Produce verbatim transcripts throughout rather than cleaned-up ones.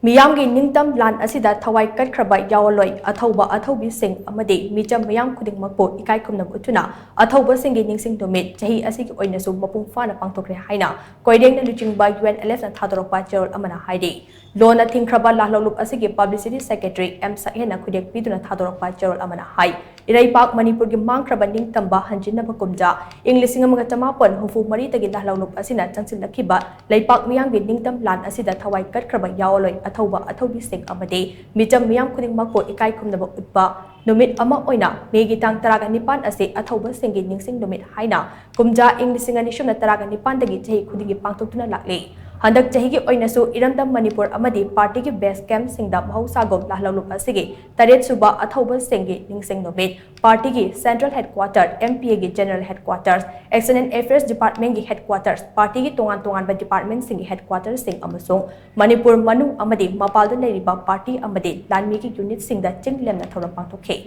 ꯃꯤꯌꯥꯝꯒꯤ ꯅꯤꯡꯇꯝ ꯂꯥꯟ ꯑꯁꯤꯗ ꯊꯋꯥꯏ ꯀꯠꯈ꯭ꯔꯕ ꯌꯥꯑꯣꯟꯂꯣꯏ, ꯑꯊꯧꯕ ꯑꯊꯧꯕꯤꯁꯤꯡ ꯑꯃꯗꯤ ꯃꯤꯆꯝ ꯃꯤꯌꯥꯝ ꯈꯨꯗꯤꯡꯃꯛꯄꯨ ꯏꯀꯥꯏ ꯈꯨꯝꯅꯕ ꯎꯠꯇꯨꯅ ꯑꯊꯧꯕꯁꯤꯡꯒꯤ ꯅꯤꯡꯁꯤꯡ ꯅꯨꯃꯤꯠ ꯆꯍꯤ ꯑꯁꯤꯒꯤ ꯑꯣꯏꯅꯁꯨ ꯃꯄꯨꯡ ꯐꯥꯅ ꯄꯥꯡꯊꯣꯛꯈ꯭ꯔꯦ ꯍꯥꯏꯅ ꯀꯣꯏꯔꯦꯡꯅ ꯂꯨꯆꯤꯡꯕ UNLF ꯅ ꯊꯥꯗꯣꯔꯛꯄ ꯆꯦꯔꯣꯜ ꯑꯃꯅ ꯍꯥꯏꯔꯤ꯫ ꯂꯣꯟꯅ ꯊꯤꯡꯈ꯭ꯔꯕ ꯂꯥꯜꯍꯧꯂꯨꯞ ꯑꯁꯤꯒꯤ publicity secretary M ꯁꯛꯍꯦꯟꯅ ꯈꯨꯗꯦꯛ ꯄꯤꯗꯨꯅ ꯊꯥꯗꯣꯔꯛꯄ ꯆꯦꯔꯣꯜ ꯑꯃꯅ ꯍꯥꯏ, ꯏꯔꯩꯄꯥꯛ ꯃꯅꯤꯄꯨꯔꯒꯤ ꯃꯥꯡꯈ꯭ꯔꯕ ꯅꯤꯡꯇꯝꯕ ꯍꯟꯖꯤꯟꯅꯕ ꯀꯨꯝꯖꯥ ꯏꯪ ꯂꯤꯁꯤꯡ ꯑꯃꯒ ꯆꯃꯥꯄꯟ ꯍꯨꯝꯐꯨ ꯃꯔꯤꯗꯒꯤ ꯂꯥꯜꯍꯧꯂꯨꯞ ꯑꯁꯤꯅ ꯆꯪꯁꯤꯜꯂꯛꯈꯤꯕ ꯂꯩꯄꯥꯛ ꯃꯤꯌꯥꯝꯒꯤ ꯅꯤꯡꯇꯝ ꯂꯥꯟ ꯑꯁꯤꯗ ꯊꯋꯥꯏ ꯀꯠꯈ꯭ꯔꯕ ꯌꯥꯑꯣꯟꯂꯣꯏ, ꯑꯊꯧꯕ ꯑꯊꯧꯕꯤꯁꯤꯡ ꯑꯃꯗꯤ ꯃꯤꯆꯝ ꯃꯤꯌꯥꯝ ꯈꯨꯗꯤꯡꯃꯛꯄꯨ ꯏꯀꯥꯏ ꯈꯨꯝꯅꯕ ꯎꯠꯄ ꯅꯨꯃꯤꯠ ꯑꯃ ꯑꯣꯏꯅ ꯃꯦꯒꯤ ꯇꯥꯡ ꯇꯔꯥꯒ ꯅꯤꯄꯥꯟ ꯑꯁꯤ ꯑꯊꯧꯕꯁꯤꯡꯒꯤ ꯅꯤꯡꯁꯤꯡ ꯅꯨꯃꯤꯠ ꯍꯥꯏꯅ ꯀꯨꯝꯖꯥ ꯏꯪ ꯂꯤꯁꯤꯡ ꯑꯅꯤ ꯁꯨꯞꯅ ꯇꯔꯥꯒ ꯅꯤꯄꯥꯟꯗꯒꯤ ꯆꯍꯤ ꯈꯨꯗꯤꯡꯒꯤ ꯄꯥꯡꯊꯣꯛꯇꯨꯅ ꯂꯥꯛꯂꯤ꯫ ꯍꯟꯗꯛ ꯆꯍꯤꯒꯤ ꯑꯣꯏꯅꯁꯨ ꯏꯔꯝꯗꯝ ꯃꯅꯤꯄꯨꯔ ꯑꯃꯗꯤ party ꯒꯤ base camp ꯁꯤꯡꯗ ꯃꯍꯧꯁꯥꯒꯨꯝ ꯂꯥꯜꯍꯧꯂꯨꯞ ꯑꯁꯤꯒꯤ ꯇꯔꯦꯠ ꯁꯨꯕ ꯑꯊꯧꯕꯁꯤꯡꯒꯤ ꯅꯤꯡꯁꯤꯡ ꯅꯨꯃꯤꯠ party ꯒꯤ central headquarter, MPA ꯒꯤ general headquarters, external affairs department ꯀꯤ headquarters, party ꯒꯤ ꯇꯣꯉꯥꯟ ꯇꯣꯉꯥꯟꯕ department ꯁꯤꯡꯒꯤ headquarters ꯁꯤꯡ ꯑꯃꯁꯨꯡ ꯃꯅꯤꯄꯨꯔ ꯃꯅꯨꯡ ꯑꯃꯗꯤ ꯃꯄꯥꯟꯗ ꯂꯩꯔꯤꯕ party ꯑꯃꯗꯤ ꯂꯥꯟꯃꯤꯒꯤ unit ꯁꯤꯡꯗ ꯆꯤꯡ ꯂꯦꯝꯅ ꯊꯧꯔꯝ ꯄꯥꯡꯊꯣꯛꯈꯤ꯫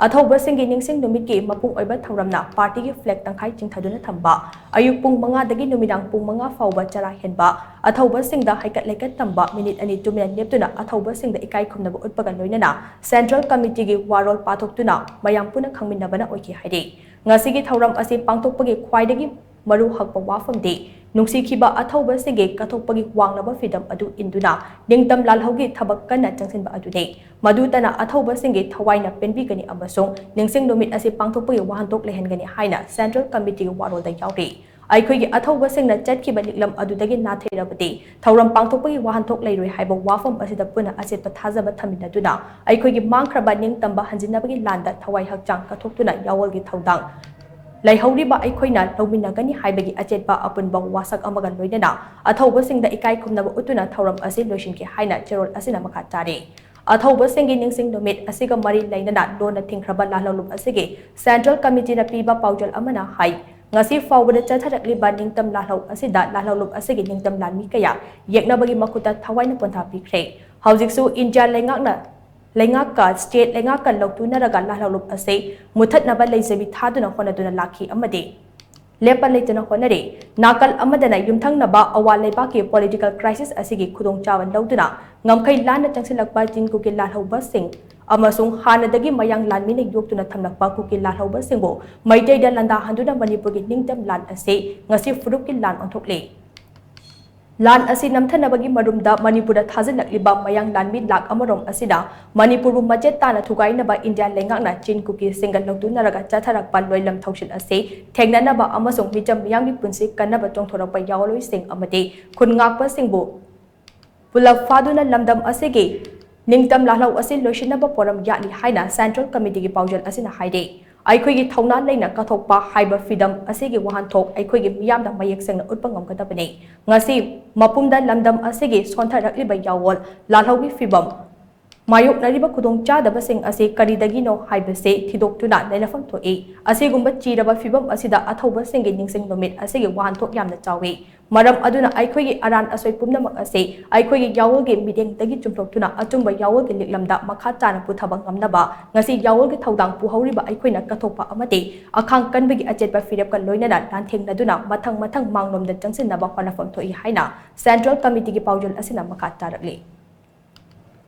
ꯑꯊꯧꯕꯁꯤꯡꯒꯤ ꯅꯤꯡꯁꯤꯡ ꯅꯨꯃꯤꯠꯀꯤ ꯃꯄꯨꯡ ꯑꯣꯏꯕ ꯊꯧꯔꯝꯅ party ꯒꯤ flag ꯇꯪꯈꯥꯏ ꯆꯤꯡꯊꯗꯨꯅ ꯊꯝꯕ, ꯑꯌꯨꯛ ꯄꯨꯡ ꯃꯉꯥꯗꯒꯤ ꯅꯨꯃꯤꯗꯥꯡ ꯄꯨꯡ ꯃꯉꯥ ꯐꯥꯎꯕ ꯆꯔꯥ ꯍꯦꯟꯕ, ꯑꯊꯧꯕꯁꯤꯡꯗ ꯍꯩꯀꯠ ꯂꯩꯀꯠ ꯇꯝꯕ, ꯃꯤꯅꯤꯠ ꯑꯅꯤ ꯇꯨꯃꯤꯟꯅ ꯂꯦꯞꯇꯨꯅ ꯑꯊꯧꯕꯁꯤꯡꯗ ꯏꯀꯥꯏ ꯈꯨꯝꯅꯕ ꯎꯠꯄꯒ ꯂꯣꯏꯅꯅ central committee ꯒꯤ ꯋꯥꯔꯣꯜ ꯄꯥꯊꯣꯛꯇꯨꯅ ꯃꯌꯥꯝ ꯄꯨꯟꯅ ꯈꯪꯃꯤꯟꯅꯕꯅ ꯑꯣꯏꯈꯤ ꯍꯥꯏꯔꯤ꯫ ꯉꯁꯤꯒꯤ ꯊꯧꯔꯝ ꯑꯁꯤ ꯄꯥꯡꯊꯣꯛꯄꯒꯤ ꯈ꯭ꯋꯥꯏꯗꯒꯤ ꯃꯔꯨ ꯍꯛꯄ ꯋꯥꯐꯝꯗꯤ ꯅꯨꯡꯁꯤꯈꯤꯕ ꯑꯊꯧꯕꯁꯤꯡꯒꯤ ꯀꯠꯊꯣꯛꯄꯒꯤ ꯋꯥꯡꯂꯕ ꯐꯤꯗꯝ ꯑꯗꯨ ꯏꯟꯗꯨꯅ ꯅꯤꯡꯇꯝ ꯂꯥꯜꯍꯧꯒꯤ ꯊꯕꯛ ꯀꯟꯅ ꯆꯪꯁꯤꯟꯕ ꯑꯗꯨꯅꯤ꯫ ꯃꯗꯨꯇꯅ ꯑꯊꯧꯕꯁꯤꯡꯒꯤ ꯊꯋꯥꯏꯅ ꯄꯦꯟꯕꯤꯒꯅꯤ ꯑꯃꯁꯨꯡ ꯅꯤꯡꯁꯤꯡ ꯅꯨꯃꯤꯠ ꯑꯁꯤ ꯄꯥꯡꯊꯣꯛꯄꯒꯤ ꯋꯥꯍꯟꯊꯣꯛ ꯂꯩꯍꯟꯒꯅꯤ ꯍꯥꯏꯅ central committee ꯒꯤ ꯋꯥꯔꯣꯜꯗ ꯌꯥꯎꯔꯤ꯫ ꯑꯩꯈꯣꯏꯒꯤ ꯑꯊꯧꯕꯁꯤꯡꯅ ꯆꯠꯈꯤꯕ ꯂꯤꯛꯂꯝ ꯑꯗꯨꯗꯒꯤ ꯅꯥꯊꯩꯔꯕꯗꯤ ꯊꯧꯔꯝ ꯄꯥꯡꯊꯣꯛꯄꯒꯤ ꯋꯥꯍꯟꯊꯣꯛ ꯂꯩꯔꯣꯏ ꯍꯥꯏꯕ ꯋꯥꯐꯝ ꯑꯁꯤꯗ ꯄꯨꯟꯅ ꯑꯆꯦꯠꯄ ꯊꯥꯖꯕ ꯊꯝꯃꯤꯟꯅꯗꯨꯅ ꯑꯩꯈꯣꯏꯒꯤ ꯃꯥꯡꯈ꯭ꯔꯕ ꯅꯤꯡꯇꯝꯕ ꯍꯟꯖꯤꯟꯅꯕꯒꯤ ꯂꯥꯟꯗ ꯊꯋꯥꯏ ꯍꯛꯆꯥꯡ ꯀꯠꯊꯣꯛꯇꯨꯅ ꯌꯥꯑꯣꯜꯒꯤ ꯊꯧꯗꯥꯡ ꯂꯩꯍꯧꯔꯤꯕ ꯑꯩꯈꯣꯏꯅ ꯂꯧꯃꯤꯟꯅꯒꯅꯤ ꯍꯥꯏꯕꯒꯤ ꯑꯆꯦꯠꯄ ꯑꯄꯨꯟꯕ ꯋꯥꯁꯛ ꯑꯃꯒ ꯂꯣꯏꯅꯅ ꯑꯊꯧꯕꯁꯤꯡꯗ ꯏꯀꯥꯏ ꯈꯨꯝꯅꯕ ꯎꯠꯇꯨꯅ ꯊꯧꯔꯝ ꯑꯁꯤ ꯂꯣꯏꯁꯤꯟꯈꯤ ꯍꯥꯏꯅ ꯆꯦꯔꯣꯜ ꯑꯁꯤꯅ ꯃꯈꯥ ꯇꯥꯔꯤ꯫ ꯑꯊꯧꯕꯁꯤꯡꯒꯤ ꯅꯤꯡꯁꯤꯡ ꯅꯨꯃꯤꯠ ꯑꯁꯤꯒ ꯃꯔꯤ ꯂꯩꯅꯅ ꯂꯣꯟꯅ ꯊꯤꯡꯈ꯭ꯔꯕ ꯂꯥꯜꯍꯧꯂꯨꯞ ꯑꯁꯤꯒꯤ central committee ꯅ ꯄꯤꯕ ꯄꯥꯎꯖꯦꯜ ꯑꯃꯅ ꯍꯥꯏ, ꯉꯁꯤ ꯐꯥꯎꯕꯗ ꯆꯠꯊꯔꯛꯂꯤꯕ ꯅꯤꯡꯇꯝ ꯂꯥꯜꯍꯧ ꯑꯁꯤꯗ ꯂꯥꯜꯍꯧꯂꯨꯞ ꯑꯁꯤꯒꯤ ꯅꯤꯡꯇꯝ ꯂꯥꯟꯃꯤ ꯀꯌꯥ ꯌꯦꯛꯅꯕꯒꯤ ꯃꯈꯨꯠꯇ ꯊꯋꯥꯏꯅ ꯄꯣꯟꯊꯥ ꯄꯤꯈ꯭ꯔꯦ꯫ ꯍꯧꯖꯤꯛꯁꯨ ꯏꯟꯗꯤꯌꯥ ꯂꯩꯉꯥꯛꯅ ꯂꯩꯉꯥꯛꯀ state ꯂꯩꯉꯥꯛꯀ ꯂꯧꯊꯨꯅꯔꯒ ꯂꯥꯜꯍꯧꯂꯨꯞ ꯑꯁꯤ ꯃꯨꯊꯠꯅꯕ ꯂꯩꯖꯕꯤ ꯊꯥꯗꯨꯅ ꯍꯣꯠꯅꯗꯨꯅ ꯂꯥꯛꯈꯤ ꯑꯃꯗꯤ ꯂꯦꯞꯄ ꯂꯩꯇꯅ ꯍꯣꯠꯅꯔꯤ꯫ ꯅꯥꯀꯜ ꯑꯃꯗꯅ ꯌꯨꯝꯊꯪꯅꯕ ꯑꯋꯥ ꯂꯩꯕꯥꯛꯀꯤ political crisis ꯑꯁꯤꯒꯤ ꯈꯨꯗꯣꯡꯆꯥꯕ ꯂꯧꯗꯨꯅ ꯉꯝꯈꯩ ꯂꯥꯟꯅ ꯆꯪꯁꯤꯜꯂꯛꯄ ꯆꯤꯟ ꯀꯨꯀꯤ ꯂꯥꯜꯍꯧꯕꯁꯤꯡ ꯑꯃꯁꯨꯡ ꯍꯥꯟꯅꯗꯒꯤ ꯃꯌꯥꯡ ꯂꯥꯟꯃꯤꯅ ꯌꯣꯛꯇꯨꯅ ꯊꯝꯂꯛꯄ ꯀꯨꯀꯤ ꯂꯥꯜꯍꯧꯕꯁꯤꯡꯕꯨ ꯃꯩꯇꯩꯗ ꯂꯥꯟꯗꯥꯍꯟꯗꯨꯅ ꯃꯅꯤꯄꯨꯔꯒꯤ ꯅꯤꯡꯇꯝ ꯂꯥꯟ ꯑꯁꯤ ꯉꯁꯤ ꯐꯨꯔꯨꯞꯀꯤ ꯂꯥꯟ ꯑꯣꯟꯊꯣꯛꯂꯦ꯫ ꯂꯥꯟ ꯑꯁꯤ ꯅꯝꯊꯅꯕꯒꯤ ꯃꯔꯨꯝꯗ ꯃꯅꯤꯄꯨꯔꯗ ꯊꯥꯖꯤꯜꯂꯛꯂꯤꯕ ꯃꯌꯥꯡ ꯂꯥꯟꯃꯤ ꯂꯥꯈ ꯑꯃꯔꯣꯝ ꯑꯁꯤꯅ ꯃꯅꯤꯄꯨꯔꯕꯨ ꯃꯆꯦꯠ ꯇꯥꯅ ꯊꯨꯒꯥꯏꯅꯕ ꯏꯟꯗꯤꯌꯥ ꯂꯩꯉꯥꯛꯅ ꯆꯤꯟ ꯀꯨꯀꯤꯁꯤꯡꯒ ꯂꯧꯗꯨꯅꯔꯒ ꯆꯠꯊꯔꯛꯄ ꯂꯣꯏꯂꯝ ꯊꯧꯁꯤꯜ ꯑꯁꯤ ꯊꯦꯡꯅꯅꯕ ꯑꯃꯁꯨꯡ ꯃꯤꯆꯝ ꯃꯤꯌꯥꯝꯒꯤ ꯄꯨꯟꯁꯤ ꯀꯟꯅꯕ ꯆꯣꯡꯊꯣꯔꯛꯄ ꯌꯥꯑꯣꯟꯂꯣꯏꯁꯤꯡ ꯑꯃꯗꯤ ꯈꯨꯟ ꯉꯥꯛꯄꯁꯤꯡꯕꯨ ꯄꯨꯂꯞ ꯐꯥꯗꯨꯅ ꯂꯝꯗꯝ ꯑꯁꯤꯒꯤ ꯅꯤꯡꯇꯝ ꯂꯥꯜꯍꯧ ꯑꯁꯤ ꯂꯣꯏꯁꯤꯟꯅꯕ ꯄꯣꯔꯝ ꯌꯥꯠꯂꯤ ꯍꯥꯏꯅ Central Committeeꯒꯤ ꯄꯥꯎꯖꯦꯜ ꯑꯁꯤꯅ ꯍꯥꯏꯔꯤ꯫ ꯑꯩꯈꯣꯏꯒꯤ ꯊꯧꯅꯥ ꯂꯩꯅ ꯀꯠꯊꯣꯛꯄ ꯍꯥꯏꯕ ꯐꯤꯗꯝ ꯑꯁꯤꯒꯤ ꯋꯥꯍꯟꯊꯣꯛ ꯑꯩꯈꯣꯏꯒꯤ ꯃꯤꯌꯥꯝꯗ ꯃꯌꯦꯛ ꯁꯦꯡꯅ ꯎꯠꯄ ꯉꯝꯒꯗꯕꯅꯤ꯫ ꯉꯁꯤ ꯃꯄꯨꯝꯗ ꯂꯝꯗꯝ ꯑꯁꯤꯒꯤ ꯁꯣꯟꯊꯔꯛꯂꯤꯕ ꯌꯥꯑꯣꯜ ꯂꯥꯜꯍꯧꯒꯤ ꯐꯤꯕꯝ, ꯃꯥꯌꯣꯛꯅꯔꯤꯕ ꯈꯨꯗꯣꯡꯆꯥꯗꯕꯁꯤꯡ ꯑꯁꯤ ꯀꯔꯤꯗꯒꯤꯅꯣ ꯍꯥꯏꯕꯁꯤ ꯊꯤꯗꯣꯛꯇꯨꯅ ꯂꯩꯅꯐꯝ ꯊꯣꯛꯏ꯫ ꯑꯁꯤꯒꯨꯝꯕ ꯆꯤꯔꯕ ꯐꯤꯕꯝ ꯑꯁꯤꯗ ꯑꯊꯧꯕꯁꯤꯡꯒꯤ ꯅꯤꯡꯁꯤꯡ ꯅꯨꯃꯤꯠ ꯑꯁꯤꯒꯤ ꯋꯥꯍꯟꯊꯣꯛ ꯌꯥꯝꯅ ꯆꯥꯎꯏ꯫ ꯃꯔꯝ ꯑꯗꯨꯅ ꯑꯩꯈꯣꯏꯒꯤ ꯑꯔꯥꯟ ꯑꯁꯣꯏ ꯄꯨꯝꯅꯃꯛ ꯑꯁꯤ ꯑꯩꯈꯣꯏꯒꯤ ꯌꯥꯑꯣꯜꯒꯤ ꯃꯤꯠꯌꯦꯡꯗꯒꯤ ꯆꯨꯝꯊꯣꯛꯇꯨꯅ ꯑꯆꯨꯝꯕ ꯌꯥꯑꯣꯜꯒꯤ ꯂꯤꯛꯂꯝꯗ ꯃꯈꯥ ꯇꯥꯅ ꯄꯨꯊꯕ ꯉꯝꯅꯕ ꯉꯁꯤ ꯌꯥꯑꯣꯜꯒꯤ ꯊꯧꯗꯥꯡ ꯄꯨꯍꯧꯔꯤꯕ ꯑꯩꯈꯣꯏꯅ ꯀꯠꯊꯣꯛꯄ ꯑꯃꯗꯤ ꯑꯈꯥꯡ ꯀꯟꯕꯒꯤ ꯑꯆꯦꯠꯄ ꯐꯤꯔꯦꯞꯀ ꯂꯣꯏꯅꯅ ꯂꯥꯟꯊꯦꯡꯅꯗꯨꯅ ꯃꯊꯪ ꯃꯊꯪ ꯃꯥꯡꯂꯣꯝꯗ ꯆꯪꯁꯤꯟꯅꯕ ꯍꯣꯠꯅꯐꯝ ꯊꯣꯛꯏ ꯍꯥꯏꯅ Central Committeeꯒꯤ ꯄꯥꯎꯖꯦꯜ ꯑꯁꯤꯅ ꯃꯈꯥ ꯇꯥꯔꯛꯂꯤ꯫